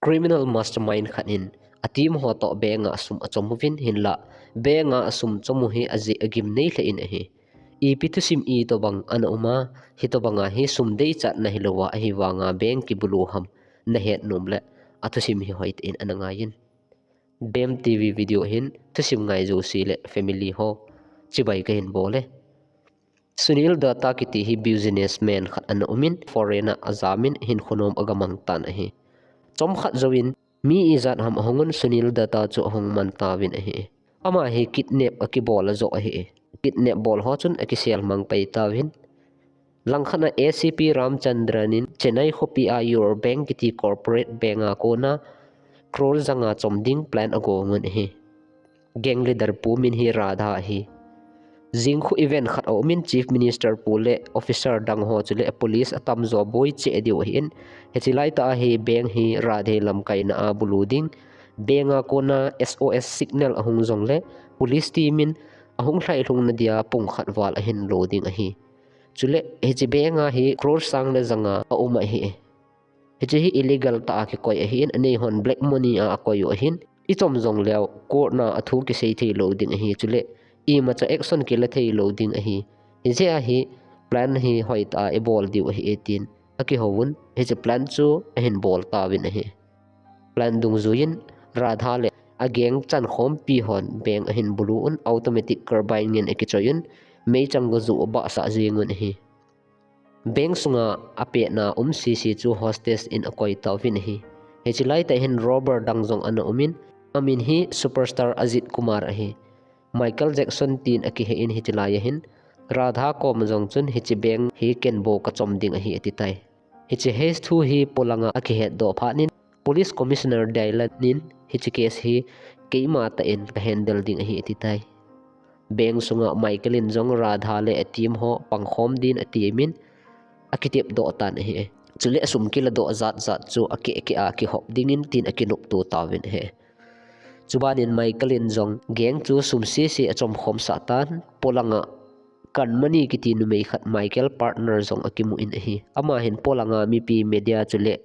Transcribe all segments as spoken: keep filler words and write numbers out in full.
Criminal mastermind khat in a team ho toh bank a sum achom uvin, hinlah bank a sum chom u hi ajeh agim nei lheh in ahi. Ipi thusim itobang ana um a, hitobang a hi sum deichat nahi lou a, ahivang a bank kibulu ham nahet nom le, athusim hi hoitah in ana ngai in. Bem T V video hin thusim ngai jouse le family ho chibai kahin bol e. Sunil Datta kiti hi businessman khat ana um in, foreign a ajam in hinkho nom aga mang tan ahi. Chomkhat jouvin mi ijat ham ahung un, Sunil Datta chu ahung man tauvin ahi. Ama hi kidnap akibol a joh ahi. Kidnap bol ho chun akisel mang pai tauvin. Langkhat a A C P Ramchandran in Chennai khopi a Your Bank kiti corporate bank a kona crore janga chom ding plan agong un ahi. Gang leader pu min hi Radha ahi. Jingkhu event khat aum in, Chief Minister pu le officer dang ho chule police atamjo boi cheh diu ahin, hiche laitah a hi bank hi Radhe lamkaina a bulu ding, bank a kona S O S signal ahung jongle police team in ahung lhailhung nadia pung khat val ahin lo ding ahi. Chule hiche bank a hi crore sang le janga aum ahi. Hiche hi illegal tah a kikoi ahin, anei hon black money a akoi u ahin, ichom jongleu court na athu kisei thei lou ding ahi, chule imacha action kila thei lou ding ahi. Hijeh a hi plan hi hoitah a ibol diu ahi e tin akihou un, hiche plan chu ahin bol tauvin ahi. Plan dungjuiyin Radha le a gang chankhompi hon bank ahin bulu un, automatic carbine ngen akichoi un, meichang go ju abahsah jeng un ahi. Bank sunga apetna um sese chu hostage in akoi tauvin ahi. Hiche laitah hin robber dang jong ana um in, amin hi superstar Ajit Kumar ahi. Michael Jackson tin akihe in, hiche lai ahin Radha kom jong chun hiche bank hi ken bou kachom ding ahi ati tai. Hiche heist thu hi polanga akihet doh phat in, Police Commissioner Dhillon in hiche case hi keima tah in ka handle ding ahi ati tai. Bank sunga Michael in jong Radha le a team ho pangkhom din atemin akitep doh tan ahi. Chule asum kila doh jat jat chu akeh keh a kihop dingin tin akinopto tauvin ahi. Chubanin Michael in jong gang chu sum sese achomkhom sah tan, polanga Kanmani kiti numei khat Michael partner jong akimu in ahi. Ama hin polanga mipi, media chule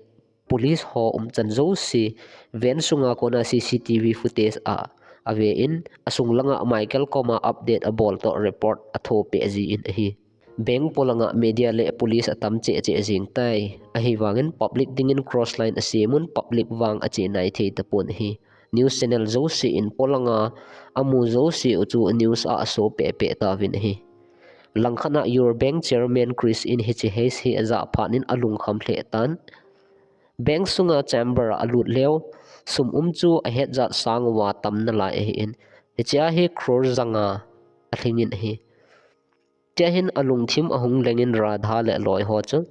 police ho umchan jouse van sunga kona C C T V footage a ave in, asung langa Michael koma update abol toh report atho peh ji in ahi. Bank polanga media le police atam cheh cheh jing tai. Ahivangin public dingin cross line asem un, public vang ache nai thei tapon ahi. News channel jouse in polanga amu jouse u chu news a aso peh peh tauvin ahi. Langkhat a Your Bank chairman Chris in hiche heist hi ajah phat in alungkham lheh tan. Bank sunga chamber a alut leu, sum um chu ahet jat sang uva tam nalai ahin, hichea hi crore janga alhingin ahi. Chea hin alungthim ahung lengin Radha le aloi ho chu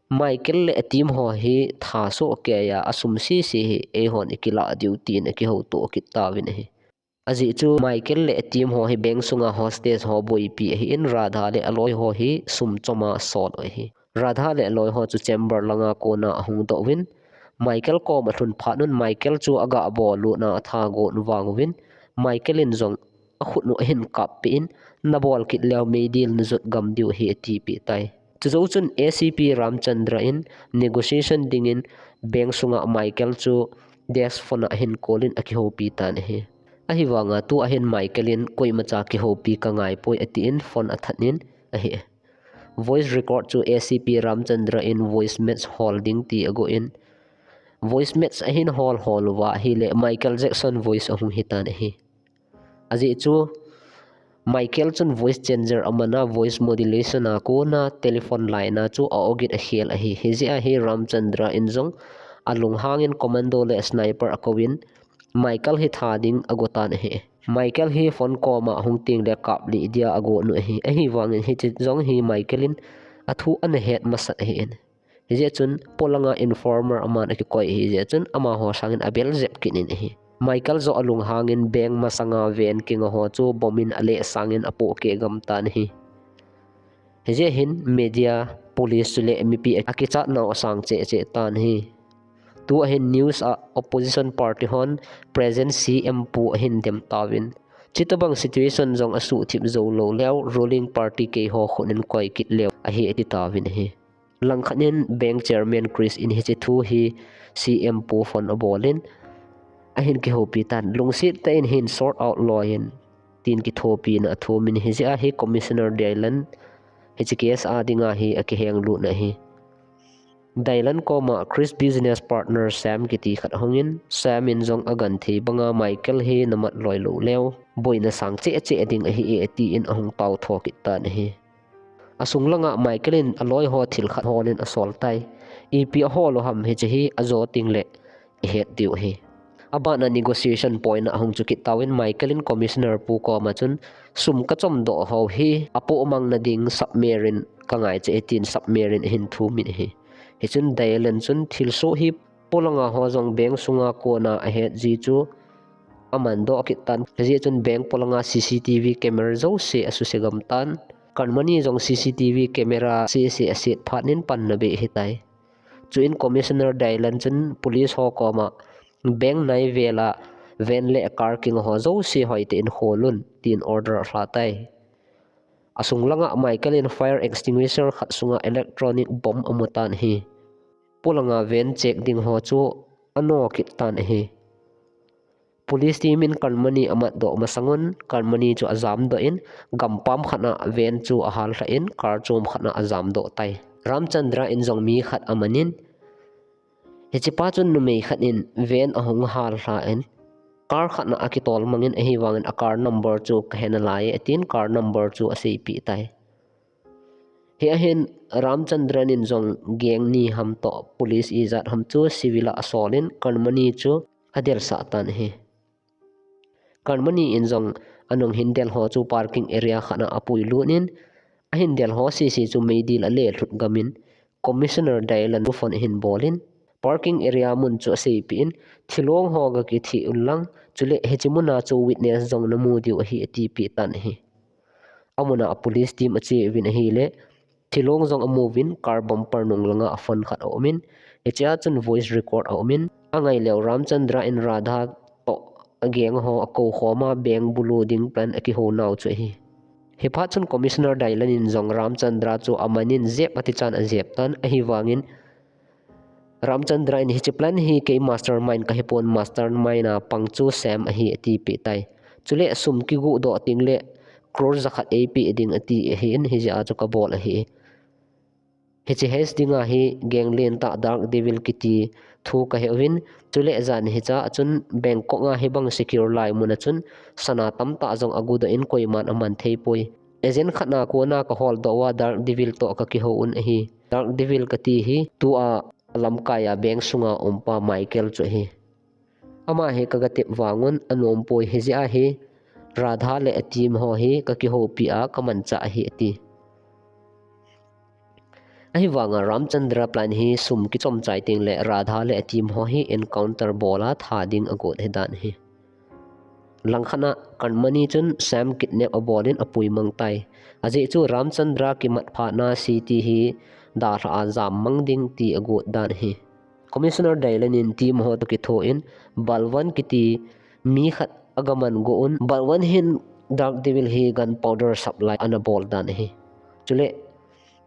Michael le a team ho hi tha soh keiya asum sese hi eihon ikilah diu tin akihouto kit tauvin ahi. Ajeh chu Michael le a team ho hi bank sunga hostage ho boipi ahin, Radha le aloi ho hi sum choma asol u ahi. Radha le aloi ho chu chamber langa kona ahung doh uvin, Michael kom alhun phat un Michael chu aga bol lutna atha gon vang uvin, Michael in jong akhut u ahin kap peh in, nabol kit leu meidil najot gam diu ahi atipeh tai. Chujou chun A C P Ramchandra in negotiation dingin bank sunga Michael chu desk phone a ahin call in akihoupi tan ahi. Ahivanga tua hin Michael in koimacha kihoupi kangaipoi atin phone athat in ahi. Voice record chu A C P Ramchandra in voice match hol ding ti agon, voice match ahin hol hol uva ahile Michael Jackson voice ahung hitan ahi. Ajeh chu Michael chun voice changer aman a, voice modulation a kona telephone line a chu a-ogin akhel ahi. Hijeh a hi Ramchandra in jong alunghangin commando le sniper akouvin Michael hi tha ding agotan ahi. Michael hi phone koma ahung tengle kap lih dia agon u ahi. Ahivangin hiche jong hi Michael in athu ana het masat ahin. Hijeh chun polanga informer aman akikoi ahijeh chun amaho sangin abel jep kit in ahi. Michael joh alunghangin bank masanga van kinga ho chu bomb in aleh sangin apohkeh gam tan ahi. Hijeh hin media, police chule mipi akichat nau asang cheh cheh tan ahi. Tua hin news a opposition party hon present C M pu ahin dem tauvin, chutobang situation jong asuhthip jou lou leu ruling party keiho khut in koi kit leu ahi ati tauvin ahi. Langkhat in bank chairman Chris in hiche thu hi C M pu phone abol in ahin kihoupi tan, lungset tah in hin sort out loi in tin kithopina athum in, hijeh a hi Commissioner Dylan hiche case a dinga hi akiheng lut na ahi. Dylan koma Chris business partner Sam kiti khat ahung in, Sam in jong agenthei banga Michael hi namat loi lou leu boina sang cheh cheh ding ahi e, ati in ahung tao tho kit tan ahi. Asung langa Michael in aloi ho thil khat hol in asol tai. Ipi ahol u ham hiche hi ajo teng le ihet diu ahi. Abana negotiation point a ahung chu kit tauvin Michael in Commissioner pu koma chun sum kachom doh ho hi apoh mang na ding submarine kangai cheh e, tin submarine ahin thum in ahi. Hichun Dylan chun thilsoh hi polanga ho jong bank sunga kona ahet ji chu aman doh kit tan. Hijeh chun bank polanga C C T V camera jouse asuse gam tan. Carmoni jong C C T V camera sese aset phat in panna bei ahitai. Chuin Commissioner Dylan chun police ho koma bank nai vela van le car kinga ho jouse hoitah in khol un, tin order alha tai. Asung langa Michael in fire extinguisher khat sunga electronic bomb amu tan ahi. Polanga van check ding ho chu ano kit tan ahi. Police team in Carmoni amat doh masang un, Carmoni chu ajam doh in, gampam khat na van chu ahal lha in, car chom khat na ajam doh tai. Ramchandra in jong mi khat aman in, hiche pa chun numei khat in van ahung hal lha in, car khat na akitol mang in, ahivangin a car number chu kahe nalai e, atin car number chu aseipeh tai. Hia hin Ramchandra in jong gang ni ham toh police ijat ham chu civil a asol in Carmoni chu adelsah tan ahi. Carmoni in jong anung hin del ho chu parking area khat na apui lut in, ahin del ho sese chu meidil ale lhut gam in, Commissioner Dylan chu phone ahin bol in, parking area mun chu aseipeh in, thilong ho gakitheh un lang, chule hiche muna chu witness jong namu diu ahi, atipeh tan ahi. Amuna a police team ache uvin ahile, thilong jong amu uvin, car bumper nung langa a phone khat aum in, hichea chun voice record aum in, angai leu Ramchandra in Radha toh a gang ho akou khoma bank bulu ding plan akihou nau chu ahi. Hiphat chun Commissioner Dylan in jong Ramchandra chu aman in jep ati chan ajep tan, ahivangin Ramchandra in hiche plan hi kei mastermind kahipon, mastermind a pang chu Sam ahi, atipeh tai. Chule sum kigu doh teng le crore jakhat eipeh ding ati ahin, hijeh a chu kabol ahi. Hiche heist dinga hi gang lentah Dark Devil kiti thu kahe uvin, chule jan hichea chun Bangkok a hibang secure lai muna chun sana tamtah jong agu doh in koiman aman thei poi. Agent khat na kona kahol doh uva Dark Devil toh kakihou un ahi. Dark Devil kati hi tua lamkai a bank sunga umpa Michael chu ahi. Ama hi kagatep vangun anom poi, hijeh a hi Radha le a team ho hi kakihoupi a kamanchah ahi, ati. Ahivanga Ramchandra plan hi sum kichom chai teng le Radha le a team ho hi encounter bol a tha ding agot ahi dan ahi. Langkhat na Kanmani chun Sam kidnap abol in apui mang tai. Ajeh chu Ramchandra kimat phat na city hi dalha a jam mang ding ti agot dan ahi. Commissioner Dylan in team ho toh kitho in Balwan kiti mi khat agaman go un. Balwan hin Dark Devil hi gunpowder supply ana bol dan ahi. Chule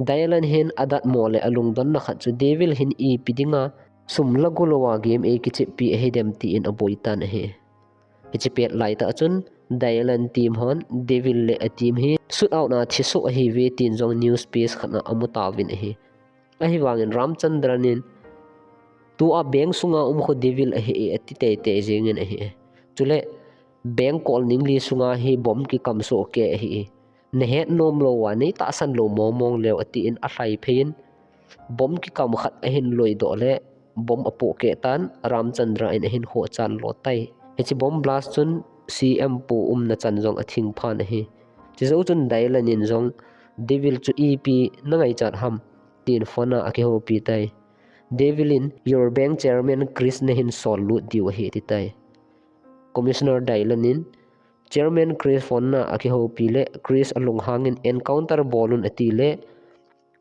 Dylan hin adatmo le alungdonna khat chu Devil hin ipi dinga sum lagu louva game eikicheppi ahidem tin aboi tan ahi. Hiche pet laitah chun Dylan team hon Devil le a team hi shootout na thisoh ahiuve tin jong news piece khat na amu tauvin ahi. Ahivangin Ramchandran in tua bank sunga um khu Devil ahi e ati teitei jengin ahi. Chule bank kol ningli sunga hi bomb kikam soh kei ahi. Nahet nom louva neitahsan lou mong mong leu atin alhai phei in bomb kikam khat ahin loidoh le bomb apoh keh tan Ramchandra in ahin khoh chan lo tai. Hiche bomb blast chun C M pu umna chan jong athing phan ahi. Chujou chun Dylan in jong Devil chu ipi nangaichat ham tin phone a akihoupi tai. Devil in your bank chairman Chris nahin sol lut diu ahi ati tai. Commissioner Dylan in Chairman Chris phone na akihoupi le Chris alunghang in encounter bol un ati le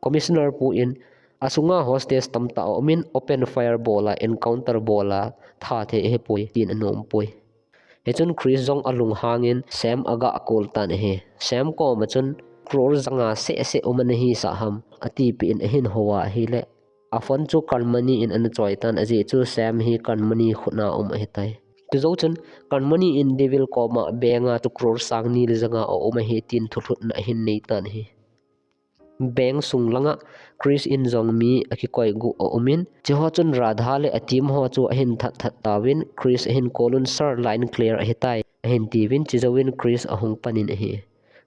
Commissioner pu in asunga hostage tamtah aum in open fire bol a encounter bol a tha thei ahipoi tin anom poi. Hichun Chris jong alunghang in Sam aga call tan ahi. Sam koma chun crore janga seh seh um ana hisah ham, atipeh in ahin hou a ahile, a phone chu Carmony in ana choi tan, ajeh chu Sam hi Carmony khut a um ahitai. Chujou chun Carmony in Devil koma bank a chu crore sang ni le janga aum ahi tin thulhutna ahin nei tan ahi. Bank sung langa Chris in jong mi akikoi guh aum in, hicheho chun Radha le a team ho chu ahin that that tauvin, Chris ahin call un, "Sir, line clear ahitai," ahin tiuvin, chujouvin Chris ahung pan in ahi.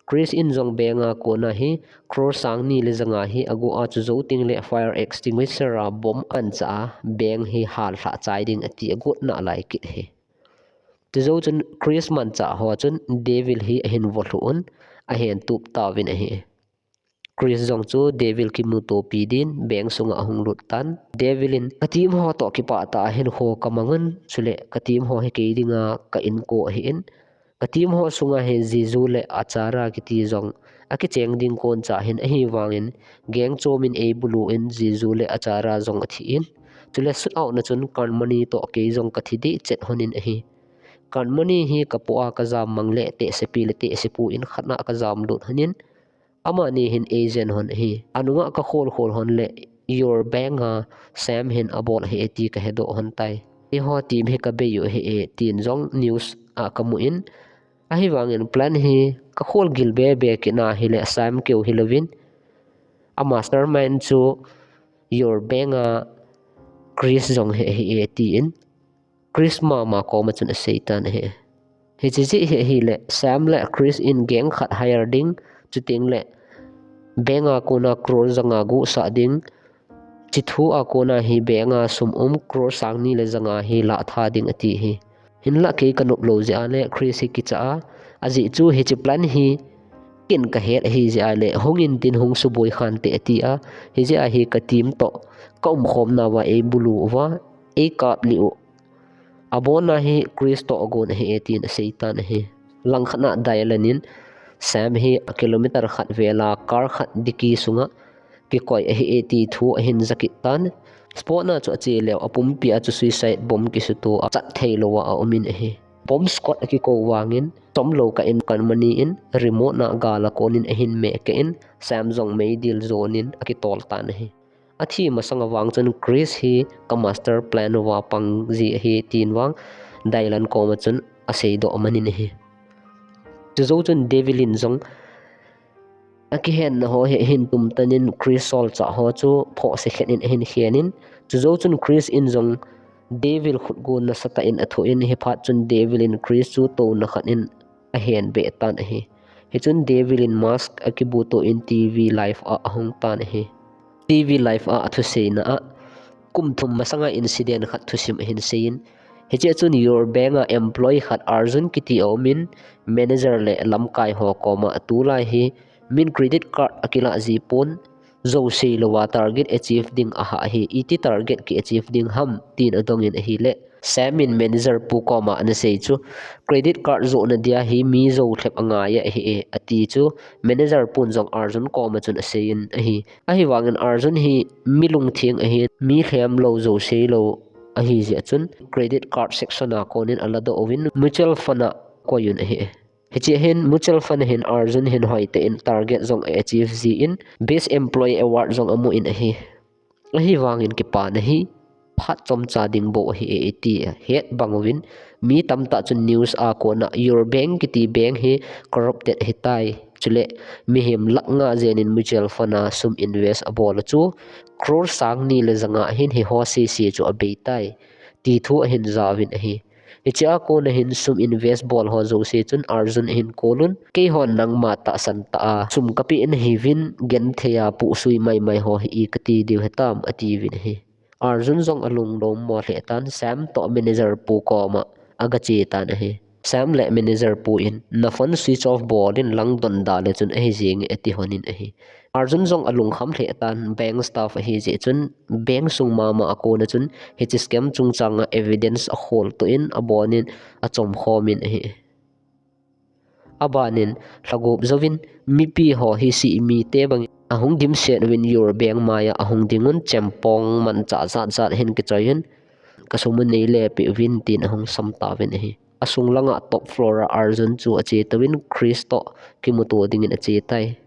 Chris in jong bank a kona hi crore sang ni le janga hi aguh a, chujou teng le fire extinguisher a bomb amanchah a bank hi hallhah chai ding ati agot nalai kit ahi. Chujou chun Chris manchah ho chun Devil hi ahin volhuh un, ahin tup tauvin ahi. Chris jong chu Devil kimutopi din bank sunga ahung lut tan. Devil in, "Ka team ho toh kipah tah a hinkho kamang un, chule ka team ho hi kei dinga ka inko ahin, ka team ho sunga hi Jizu le Achara kiti jong akicheng ding koncha hin, ahivangin gang chom in eibulu in Jizu le Achara jong athi in, chule shootout na chun Carmony toh kei jong kathi deh chet lhon in ahi. Carmony hi kapo a kajam mang le tehsepi le tehsepu in khat a kajam lut lhon in, amani hin eijen lhon ahi. Anunga kakhol khol lhon le, your bank a Sam hin abol ahi e ti kahedoh lhon tai. Eiho team hi kabei u ahi e," tin jong news a kamu in, ahivangin plan hi kakhol gil be be kit ahile, Sam keu hilouvin, a mastermind chu your bank a Chris jong hi ahi e, tin Chris mama koma chun asei tan ahi. Hiche jeh hi ahile, Sam le Chris in gang khat hire ding, chuteng le bank a kona crore janga guhsah ding, hiche thu a kona hi bank a sum um crore sang ni le janga hi lah tha ding ati ahi. Hinlah kei kanop lou jeh a le Chris hi kicha a, ajeh chu hiche plan hi ken kahet ahi jeh a le, hung in tin hung suboi khante ati a, hijeh a hi ka team toh ka umkhom nauva eibulu uva, eikap lih u. Abona hi Chris toh agon ahi e, tin asei tan ahi. Langkhat a Dylan in Sam hi a kilometer khat vel a car khat dicky sunga kikoi ahi e ti thu ahin ja kit tan. Spot na chu ache leu, apumpi a chu suicide bomb kisuto a, chat thei louva aum in ahi. Bomb squad akikou vangin, chomlou kah in Carmony in remote na gal a kon in ahin meh kah in, Sam jong meidil jon in akitol tan ahi. Athi masang a vang chun Chris hi ka master plan uva pang ji ahi, tin vang Dylan koma chun aseidoh man in ahi. Chujou chun Devil in jong akihenna ho hi ahin tumtan in, Chris solchah ho chu phohse khen in ahin khen in, chujou chun Chris in jong Devil khutgun nasatah in athoh in, hiphat chun Devil in Chris chu touna khat in ahen beh tan ahi. Hichun Devil in mask akibuto in T V live a ahung tan ahi. T V live a athuseina a, kum thum masanga incident khat thusim ahin seiyin, hiche chun your bank a employee khat Arjun kiti aumin, manager le lamkai ho koma tulai hi min credit card akilah ji pon, jouse louva target achieve ding ahah hi, iti target ki achieve ding ham, tin adongin ahile, Sam in manager pu koma anasei chu, credit card johna dia hi mi jou thlep angai ahi e, ati chu, manager pun jong Arjun koma chun aseiyin ahi. Ahivangin Arjun hi mi lungtheng ahin, mi lhem lou, jouse lou ahi jeh chun, credit card section a konin aladoh uvin mutual fund a koiyun ahi. Hiche hin mutual fund hin Arjun hin hoitah in target jong a achieve jin, best employee award jong amun ahi. Ahivangin kipana hi phat chomcha ding bou ahi e, iti het bang uvin, mi tamtah chun news a kona your bank kiti bank hi corrupted ahitai. Chule mihem lakh nga jenin mutual fund a sum invest abol chu crore sang ni le janga hin hiho sese chu abeitai, ti thu ahin jauvin ahi. Hiche a kona hin sum invest bol ho jouse chun Arjun ahin call un, keihon nangma tahsan tah a sum kapeh nahiuvin, genthei a puhsui maimai ho hi kati diu hitam, atiuvin ahi. Arjun jong alunglom mo lheh tan, Sam toh manager pu koma agache tan ahi. Sam le manager pu in, na phone switch off bol in, lang donda le chun ahi jenge, ati lhonin ahi. Arjun jong alungkham lheh tan, bank staff ahi jeh chun, bank sung mama a kona chun, hiche scam chungchanga evidence akholtoh in, abonin achomkhomin ahi. Abanin, lhagup jouvin, mipi ho hi sih mite bangin ahung dimset uvin your bank maiya ahung dingun, chempong manchah jat jat hin kichoiyun, kasum u neile peh uvin, tin ahung sam tauvin ahi. Asung langa top floor a Arjun chu ache tauvin, Chris toh kimuto dingin ache tai.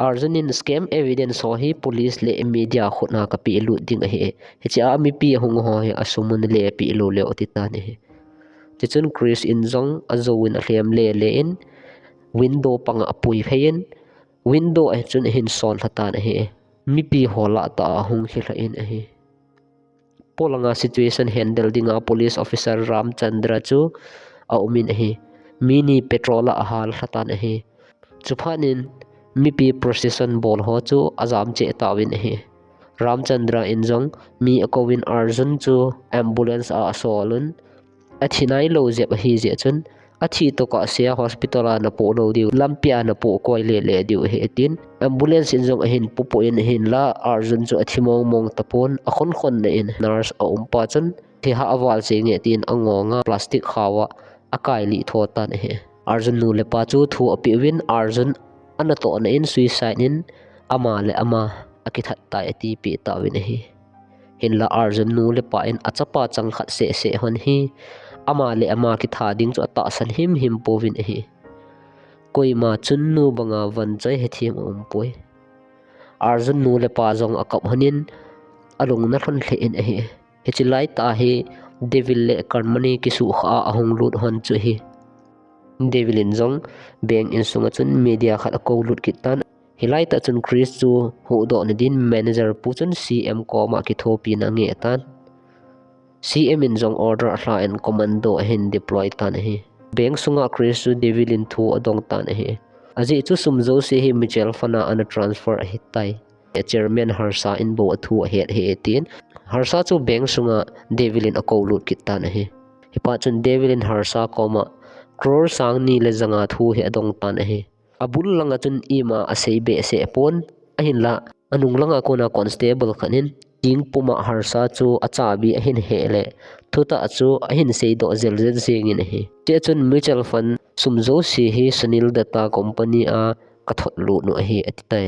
Arjun in scam evidence ho hi police le media khut a kapeh lut ding ahi. Hiche a mipi ahung ho hi asum un le peh lou leu ati tan ahi. Tichun Chris in jong ajou in alhem le le in window panga apui phei in window a chun ahin son lha tan ahi. Mipi ho lah tah a ahung khel lha in ahi. Polanga situation handle dinga police officer Ramchandra chu aum in ahi. Mi ni patrol a ahal lha tan ahi. Chuphat in mipi procession bol ho chu ajam cheh tauvin ahi. Ramchandra in jong mi akouvin Arjun chu ambulance a asol un, athi nailou jep ahi jeh chun, athi tokah sea hospital a napoh lou diu, lampi a napoh koi le le diu ahi atin. Ambulance in jong ahin popoh in ahinla, Arjun chu athi mong mong tapon, akhon khon na in nurse aumpa chun, thi ha aval jenge tin angonga plastic khao a akailih tho tan ahi. Arjun nu le pa chu thu apeh uvin, Arjun anatohna in suicide in ama le ama akithat tai atipeh tauvin ahi. Hinla Arjun nu le pa in achapa changkhat seh seh hon hi ama le ama kitha ding chu atahsan him him pouvin ahi. Koima chunnu banga vanchoi hethem aumpoi. Arjun nu le pa jong akap hon in alung nalhon lheh in ahi. Hiche laitah a hi Devil le Karmani kisuhkhah a ahung lut hon chu ahi. Devil in jong bank insunga chun media khat akou lut kit tan. Hilaitah chun Chris chu huhdoh nadin manager pu chun C M koma kithopina angeh tan. C M in jong order alhan commando ahin deploy tan ahi. Bank sunga Chris chu Devil in thu adong tan ahi. Ajeh chu sum jouse hi mutual fund a ana transfer ahitai. Chairman Harsha in bou athu ahet ahi tin. Harsha chu bank sunga Devil in akou lut kit tan ahi. Hipa chun Devil in Harsha koma crore sang ni le janga thu hi adong tan ahi. Abul langa chun ima asei behseh pon, ahinla anung langa kona constable khat in thingpuma Harsha chu achabi ahin heh le thutah chu ahin seidoh jel jel jengin ahi. Chea chun mutual fund sum jouse hi Sunil Dutta company a kathot lut u ahi ati tai.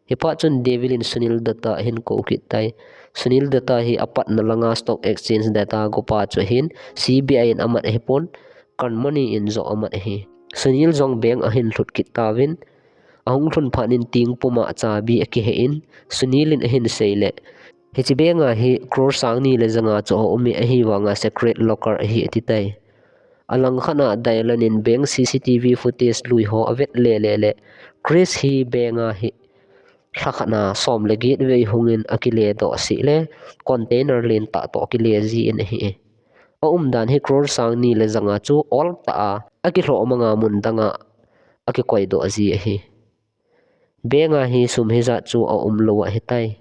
Hipa chun Devil in Sunil Dutta ahin kou kit tai. Sunil Dutta hi apatna langa stock exchange data gopa chu ahin, C B I in amat ahipon, Karmani in joh amat ahi. Sunil jong bank ahin lhut kit tauvin, ahung lhun phat in thingpuma chabi akihei in, Sunil in ahin sei le, hiche bank a hi crore sang ni le janga chu aume, ahivanga secret locker ahi ati tai. Alang khat a Dylan in bank C C T V footage lui ho avet le le le, Chris hi bank a hi lha khat na som le get vei hungin akile doh seh le container lentah toh akile jin ahi. Aumdan hi crore sang ni le janga chu ol tah a akilhoh manga mun danga akikoi doh ji ahi. Bank a hi sum hijat chu aumlou ahitai.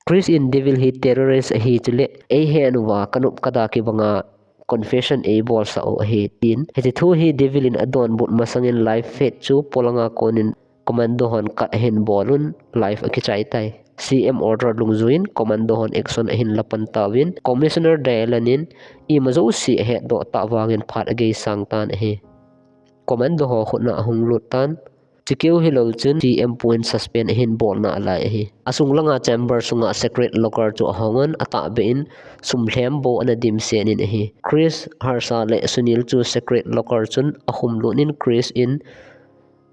Chris in Devil hi terrorist ahi chule eihen uva kanop kada kibanga confession eibolsah u ahi tin. Hiche thu hi Devil in adonbut masangin live feed chu polanga konin commando hon cut ahin bol un live akichai tai. C M order dungjuiyin commando hon action ahin lapan tauvin Commissioner Dylan in ima jouse ahetdoh tah vangin phat ageisang tan ahi. Commando ho khutna ahung lut tan. Chukeu hilou chun C M pu in suspend ahin bolna alai ahi. Asung langa chamber sunga secret locker chu ahong un atahbeh in sum lhem bou ana dimset in ahi. Chris, Harsha le Sunil chu secret locker chun ahung lut in Chris in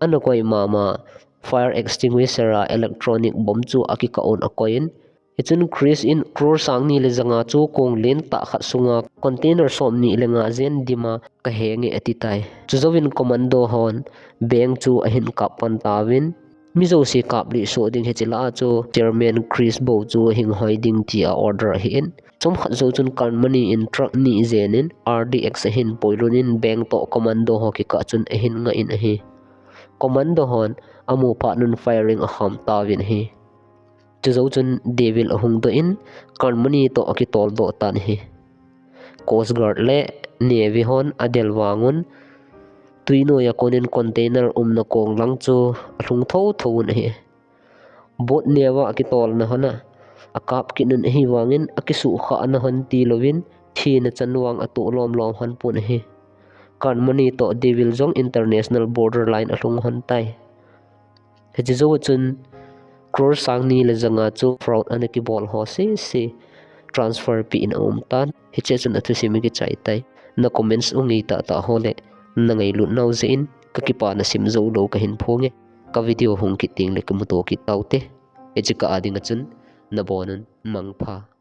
ana koi mama fire extinguisher a electronic bomb chu akikah un akoi in Hichun Chris in crore sang ni le janga chu kong lentah khat sunga container som ni le nga jen dima kahenge ati tai. Chujouvin commando hon bank chu ahin kap pan tauvin, mi jouse kaplih soh ding hiche lah a chu Chairman Chris bou chu hinghoi ding tia order ahin. Chomkhat jou chun Karmani in truck ni jen in R D X ahin poilut in bank toh commando ho kikah chun ahin ngah in ahi. Commando hon amu phat un firing akham tauvin ahi. Chujou chun Devil ahung doh in, Karmani toh akitol doh tan ahi. Coast Guard le Navy hon adel vang un, tui noiya konin container umna kong lang chu alhung thotho un ahi. Boat neo a akitolna hon a, akap kit un ahivangin, akisuhkhahna hon tilouvin, thina chan vang atoh lomlom hon pon ahi. Karmani toh Devil jong international border line alhung hon tai. Hiche jou chun crore sang ni le janga chu fraud ana kibol ho sese transfer peh in aum tan. Hiche chun athusim akichai tai. Na comments u ngei tahtah ho le na ngailut nau jeh in kakipana sim joulou kahin phonge. Ka video hung kit tengle kimuto kit taute. Hiche kah a dinga chun nabonun mangpha.